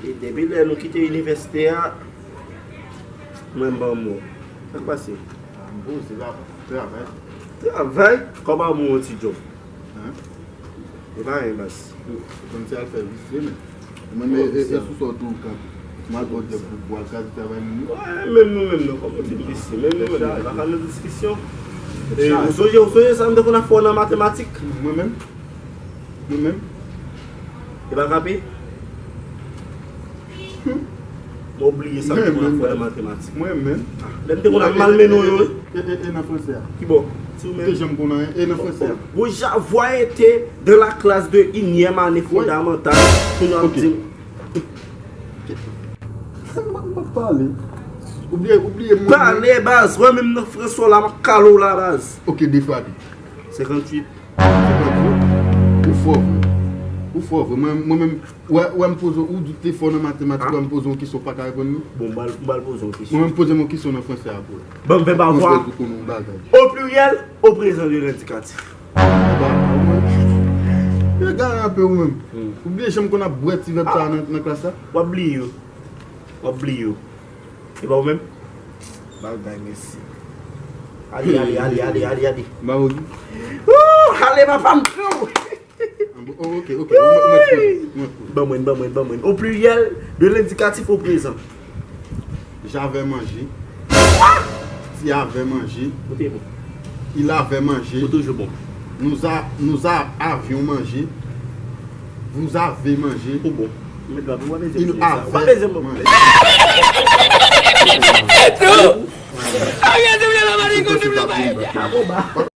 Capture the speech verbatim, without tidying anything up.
E depi lè nou kite inivèsite a, mwen m ban mò. Sa k pase? Ah, m poze la, travay. Travay? Kòman mwen yon ti djòb? Hein? E pa anyen, baz. Ou konn se al fè visye, men. Mwen, men, e, e, e sou sa w tou, kan m al bò dèk pou, pou al kaze travay moun yo. Wè, menm nou menm non, kòman w di m visye? Menm nou menm non, nou pa ka nan diskisyon. E, ou sonje, ou sonje sa m te konn ap fè w nan matematik? Mwen menm? Mwen menm? E pa kanpe? Mwen obliye sa m te konn ap fè nan matematik. Mwen menm? Lè m te konn ap malmennen w yo, wi. E, e, e nan franse a? Ki bò? Di w menm. Ou te janm konn anyen? E nan franse a? Bon, Javois était dans la classe de inyèm ane fondamantal. Kounye a w ap di m. M p ap pale. Ou bliye, ou bliye mwen. Pale, baz. Wè, menm nan franse w la, m ap kale w la, baz. Ok, defrape. Senkanntuit. Ou fò vre. Ou fò vre. Mwen, mwen menm, wè, wè m poze, ou di w te fò nan matematik, wè m poze yon kesyon w pa ka reponn li. Bon, m pral, m pral poze yon kesyon. Mwen menm poze m yon kesyon nan franse a pou ou. Ban m vèb avwa. Mwen fè ou konnen yon bagay. Au pluriel, au présent de l'indikatif. Yo gare anpe ou menm. Ou bliye jan m konn ap bwè ti vèb sa a nan, nan klas la? W ap bliye yo. W ap bliye yo. E pa ou menm? Bagay, mèsi. Ale, ale, ale, ale, ale, ale. Ba ou. Woo, ale, papa m pran w. Ah, bon, oh, ok, ok. Ou mèt, ou mèt kouri, ou mèt kouri. Ban mwen, ban mwen, ban mwen. Au pluriel, de l'indicatif au présent. J'avais mangé. Tu avais mangé. Ou te bon. Il avait mangé. Ou toujou bon. Nous a, nous a, avions mangé. Vous avez mangé. Ou bon. Ou mèt la, ou pa bezwen di sa. Ou pa bezwen bon. Il avait mangé.